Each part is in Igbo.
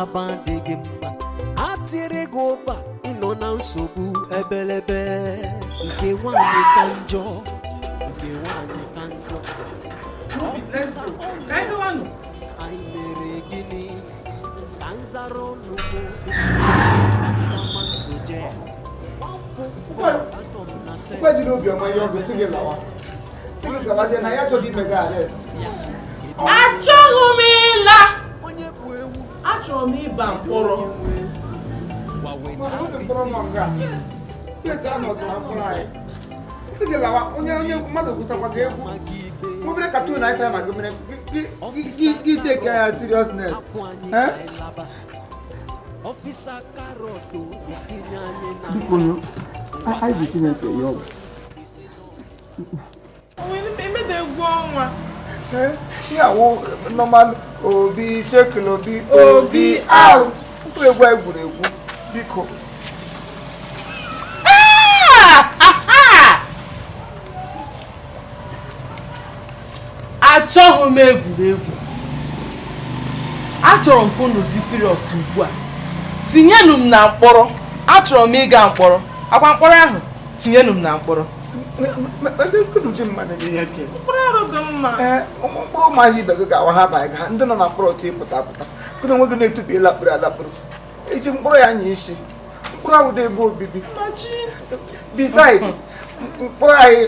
Alaba adịghị mma. Ha tiri gị ụba, ịnọ na nsogbu ebelebe. Nke nwaanyị ka njọ, nke nwaanyị ka njọ. Officer, anyị mere gịnị ka nzara ọnụ m? Esi anọ m na cell. Ukwe ji n'obiọma ihe ọgụ si gị lawa. Si gị gawazie na ya achọghị ime gị arrest. Achọghị m ịla. Onye bụ ewu? Achọrọ m ịba mkpọrọ. Gwa Mana weta ọ dị mkpọrọ nọ nga. Steeti ahụ nọ na mkpọrọ anyị. Si gị lawa, onye onye mmadụ gwụsakwa gị egwu. Maka ikpe. Obere cartoon anyị sara na gị mere gị take ya seriousness. Hapụ anyị Eh? ka anyị laba. Officer Carrot, itinye anyị na Biko nụ, anyị ji Chineke ya ọgwụ. Emeda egwu ọnwa. Eh, ihe awụ normal obi shekil obi obi out. Mkpụrụ egwu anyị gwuru egwu. Biko. Achọghị m egwuregwu. Achọrọ m ka unu dị serious ugbu a. Tinyenụ m na mkpọrọ. Achọrọ m ịga mkpọrọ akwa mkpọrọ ahụ. Tinyenụ m na mkpọrọ. Ebe unu ji mmadụ ihe ke. Mkpọrọ arụ dị mma. Ee, mkpụrụ ụmụazị ibe gị ga-awa ha banye ha ndị nọ na mkpụrụ otu ịpụta apụta gị na onwe gị na-etubi ịlakpụrụ alakpụrụ iji mkpụrụ ya nya isi. Mkpụrụ ahụ dị ebe obibi. Beside, mkpụrụ anyị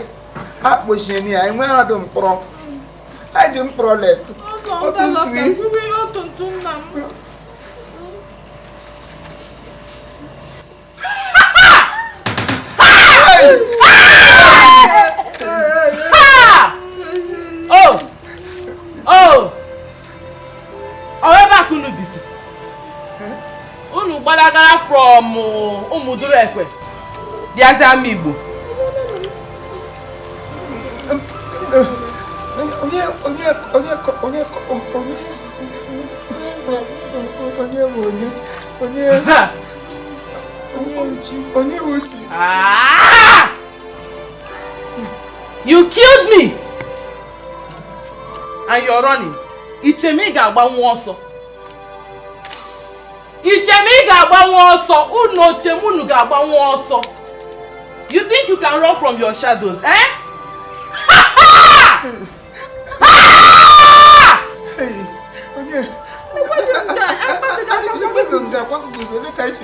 akpọchie ya, anyị nwere adụ mkpụrụ anyị dị mkpụrụ les otu ntụ. Otu nna m. Ha! Oh! Oh! Ọ ebe a ka unu bizi? Unu gbalagara from Ụmụduru Ekwe bịazi ama Igbo. Onye onye onye onye onye onye bụ onye onye? Ha! Onye bụ chi? Ah! You killed me! And you're running. Ichem ị ga-agbanwe ọsọ. Ichem ị ga-agbanwe ọsọ. Unu ochem unu ga-agbanwe ọsọ. You think you can run from your shadows, eh? Ha ha! Ha! Hey, onye nga guzo ka isi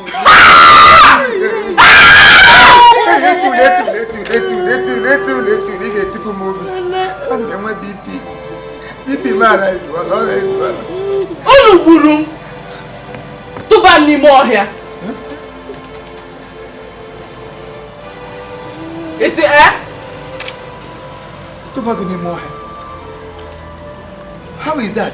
etu etu etu etu etu etu etu ị ga-etupu m obi. Ana m enwe BP. BP m ara ezuwala, ọra ezuwala. Unu gburu m. Tụba m n'ime ọhịa. Isi eh? Tụba gị n'ime ọhịa? How is that?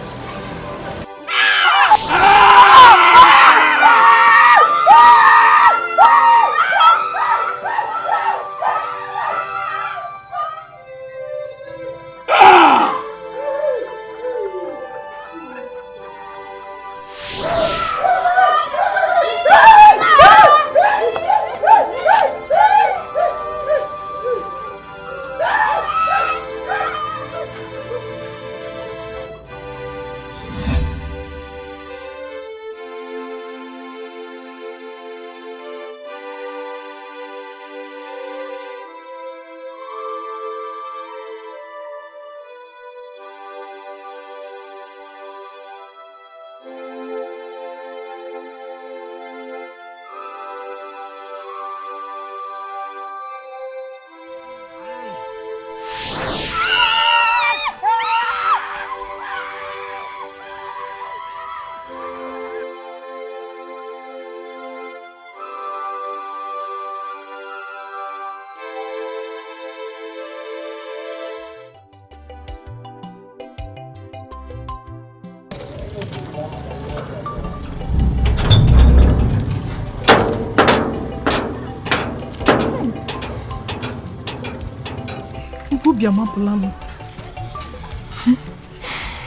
Obi amapụla m.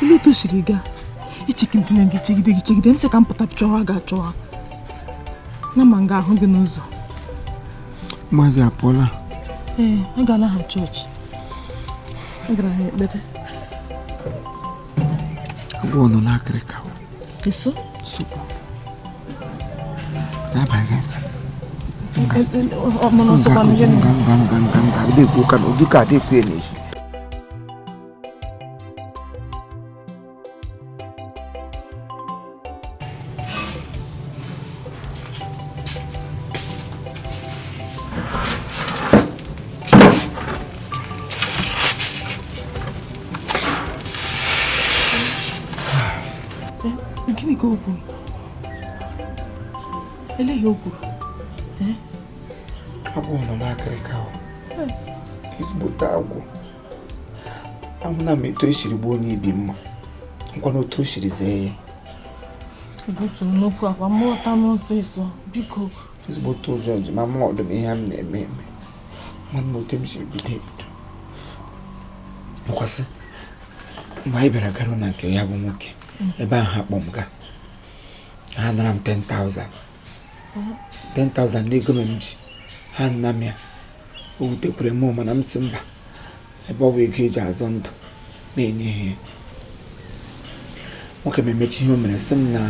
Ile otu o siri gaa, echegidere gị, chegide gị, chegide m, sị ka m pụta chọwa gị achọwa na ma m ga-ahụ gị n'ụzọ. Maazị apụọla? Ee, agala ha chọọchị, agara ha ekpere. Agwọ nọ n'akịrịka. Eso. Nsogbu. N'abalị nsọ. Mana ọsọkwanụ gịnị? Nga nga nga nga nga adịkwu ka ụdị ka adịkwu ya n'ezi. Gịnị ka o kwuru? Elee ihe o kwuru? Agwọ nọ n'akịrịka ahụ. Ezigbote agwọ. Ahụ na m etu esiri gbuo onye ibi mma nkwana otu o siri zee ya. Butuo nnukwu akwa mmụọta n'ọsịsọ biko. Ezigbote ụjọ ji ma mụ ọdụ na ihe m na-eme eme mana m otu m si ebido ebido. Nkwasị mgbe anyị bịara gara na nke ya bụ nwoke ebe ahụ ha kpọ m gaa, ha nara m 10,000 10,000 n'ego m ji ha nna m ya. O wutekwere m mana m si mba ebe ọ bụ ego eji azụ ndụ na-enye ha ya. Nwoke m emechi ihe o mere sị m na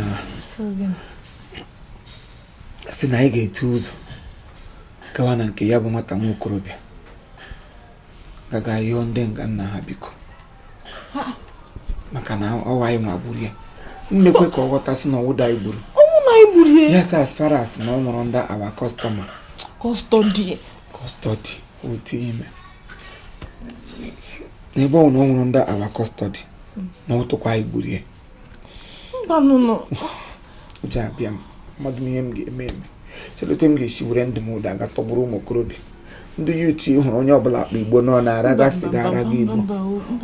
sị na anyị ga-ete ụzọ gawa na nke ya bụ nwata nwa okorobịa gaga yọọ ndị nga nna ha biko maka na ọwa anyị nwa gburu ya. Mmekwe ka ọ ghọta sị na ọwụda anyị gburu. Ọnwụ na anyị gburu ya. Yes, as far as na ọ nwụrụ ndị our customer. Custody. Custody otu ime. N'ebe ọ na ọ nwụrụ ndị our custody na ụtụkwa anyị gburu ya. Mba nụnụ. Ụjọ abịa m mmadụ ihe m ga-eme eme. Chelote m ga-esi were ndụ m ụda ga tọgburu ụmụ okorobịa. Ndị yutu hụrụ onye ọbụla akpa igbo nọ na-araga siga araga igbo.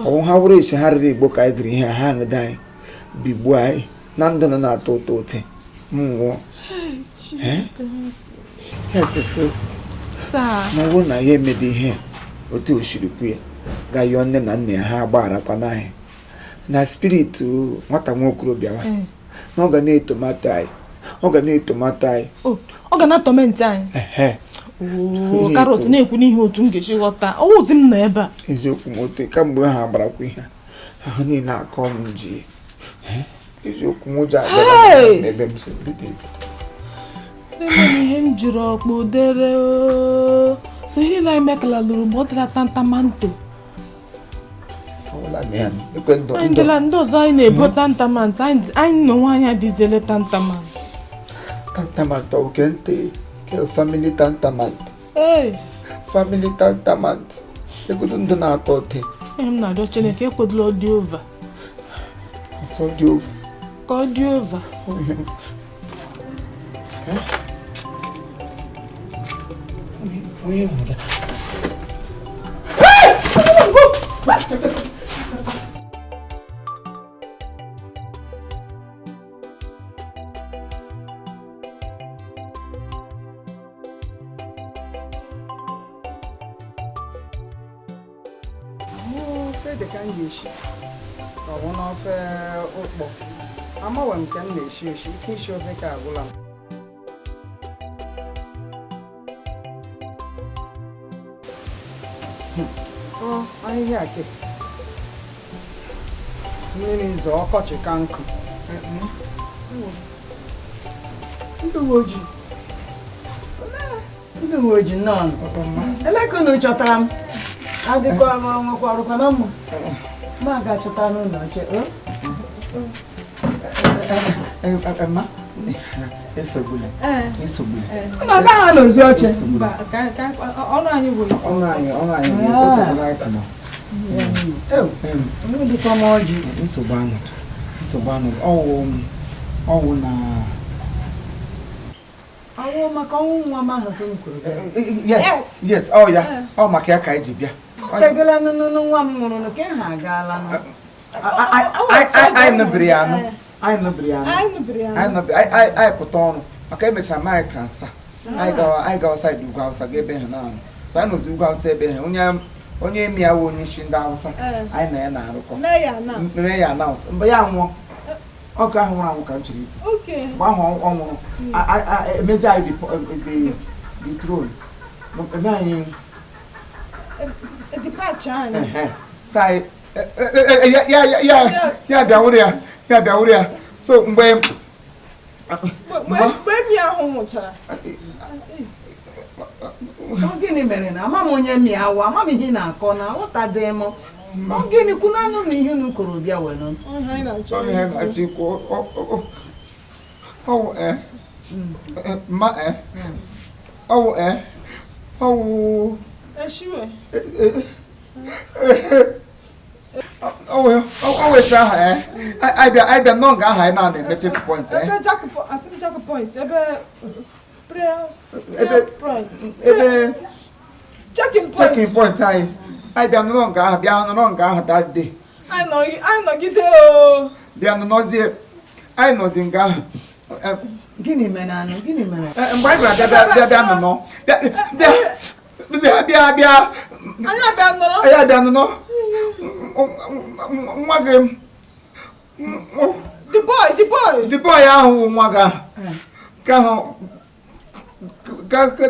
Ọwụ ha wụrụ esi ha riri igbo ka anyị gịrị ihe ha aṅụda anyị bigbuo anyị na ndụ nọ na-atọ ụtọ ụtị m nwụọ. Na ọ bụrụ na ya emedi ihe otu o siri kwu ya ga yọọ nne na nna ya ha agbagharakwa n'ahịa na spirit nwata nwa okorobịa wa na ọ ga na-etomato anyị ọ ga na-etomato anyị ọ ga na-atọmentị anyị. Karọt na-ekwu n'ihe otu m ga-esi ghọta ọwụzi m nọ ebe a. Eziokwu m otu kamgbe ha gbarakwa ihe ahụ niile akọ m ji eziokwu m ụjọ abịa n'ebe m si bido ebido. Ebe ihe m jiri ọkpụ dere so ihe niile anyị mekala lụrụ mgbe ọ dịla tantamanto. Anyị dịla ndị ọzọ anyị na-ebo tantamant anyị na onwe anyị adịziele tantamant. Tantamant oke ntị ke family tantamant. Family tantamant. Egodo ndụ na-atọ ụtọ. Ihe m na-arịọ Chineke ekwedola ọ dị ova. Ọsọ dị ova. Ka ọ dị ova. Onye hụrụ ya? Ofe dị ka m ga-esi ka ọ bụ n'ofe ụkpọ amawe m ka m na-esi esi ike isi ofe ka agwụla m. Ọ ahịhịa ke mmiri zọ ọkọchị ka nkụ. Ndị uwe ojii nnọọ ele ka unu chọtara m adịkwa m nwekwa ọrụkwa na mmụ ma ga-achọta n'ụlọ oche. Ma esogbula esogbula na agaghị n'ozi oche. Ọnụ anyị gwụrụ. Ọnụ anyị nsogbu anọdụ nsogbu anọdụ ọwụ na ọnwụ maka ọnwụ nwa m ahụ ka m kwuru. Yes yes ọ ya ọ maka ya ka anyị ji bịa. Tegela nụnụ nwa m nwụrụ nụ ka ha agaala nụ. Anyị nụbiri ya anụ anyị nụbiri ya anụ anyị pụta ọrụ maka emechara m anyị transfa anyị gawa saịdị ugwu Awụsa ga ebe ha na-arụ so anyị nọzi ugwu Awụsa ebe ha onye emi ya wụ onye isi ndị Awụsa anyị na ya na-arụkọ mee ya anaụnsụ mgbe ya nwụọ ọgụ ahụ nwụrụ anwụ ka m chọrọ ikwu mgbe ahụ ọ nwụrụ emezi anyị the throne eme anyị ya bịa wụrụ ya ya bịa wụrụ ya so mgbe emi ahụ nwụchara. Ọ gịnị mere na ama m onye mi awụ, ama m ihe ị na-akọ na aghọtadị m. Ọ gịnị kwunu anụ na ihe unu kụrụ bịa were? Ọ ihe anyị na-achọ. Ọ ihe na-achọ ikwu ọwụ ma ọwụ ọwụ Eshiwe. ọwụ ọwụ aha anyị bịa nọ nga aha anyị na-eme checkpoint. Ebe Jack, asị m Jack point, ebe prayer Ebe- point. Ebe checking point. Checking point anyị bịa nọrọ nga ahụ, bịa nọrọ nga ahụ that day. Anyị nọgide o. Bịa nọzie, anyị nọzi nga ahụ. Gịnị mere anụ? Gịnị mere? Mgbe anyị bịara bịa bịa bịa nọnọ bịa bịa bịa bịa bịa. Anyị abịa nọrọ. Anyị abịa nọnọ nwa gị. The boy, the boy. The boy ahụ wụ nwa gị ahụ ka ahụ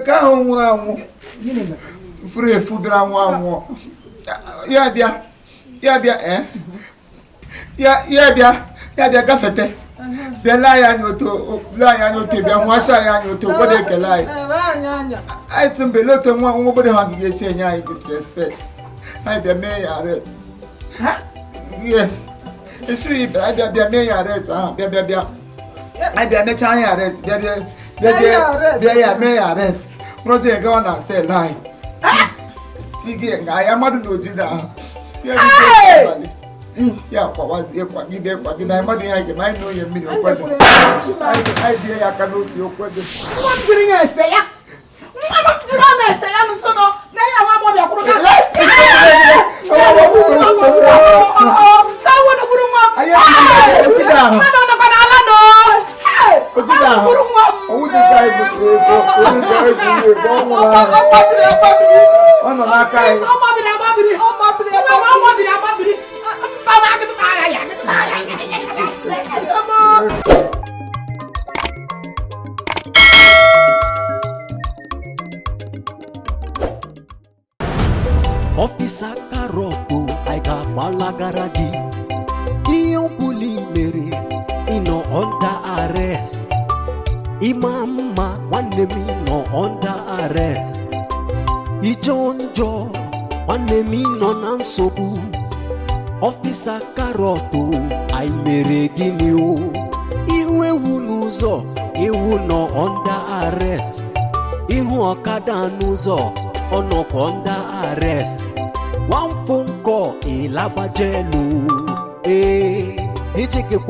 ka ahụ nwụrụ anwụ. Gịnị mere? Furu efu bịara nwụọ anwụọ, ya bịa ya bịa ya ya bịa ya bịa gafete, bịa lee anyị anya otu, lee anyị anya otu, bịa nwasị anyị anya otu obodo ekele anyị. Ere anyị anya. Anyị sị mbe lee otu nwa nwa obodo ha ga-esi enye anyị disrespect. Anyị bịa mee ya arrest. Ha? Yes, esighị bịa bịa bịa mee ya arrest ahụ, bịa bịa bịa, anyị bịa mechaa anyị arrest, bịa bịa bịa. Mee ya arrest. Bịa ya mee ya arrest, rụzie ya gawa na cell anyị tige nga ya mmadụ na oji na ahụ ya rute abalị ya kwawazie kwagide kwagide anyị mmadụ ihe anyị ga-eme anyị na onye mmiri okwedo anyị bie ya aka n'obi okwedo. Nwa m jiri ya ese ya. Nwa m jiri ọ na-ese ya nso nọ na ya nwa agbọghọbịa kwụrụ ga. Sawo na gburu nwa m. Anyị amaghị otu dị ahụ. Mmadụ nọkwa n'ala nọ. Otu dị ahụ. Gburu nwa m. Owu dị ka anyị bụ ego, owu dị ka anyị bụ ego, ọ nwụrụ anwụ. Ọ gbabiri agbabiri. Ọ nọ n'aka anyị. Ọ gbabiri agbabiri. Ọ gbabiri agbabiri. Ọ gbabiri agbabiri. Mba m agịdị m agha ya agịdị m agha ya. Officer Carrot, anyị ga-agbalagara gị ihe ọbụla i mere, ị nọ under arrest. Ịma mma nwanne m, ị nọ under arrest. Ijọ njọ nwanne m, ị nọ na nsogbu. Officer Carrot, anyị mere gịnị o? Ihu ewu n'ụzọ, ewu nọ under arrest. Ihu ọkada n'ụzọ, ọ nọkwa under arrest. One phone call, ịlabajelu ee ejekekwa.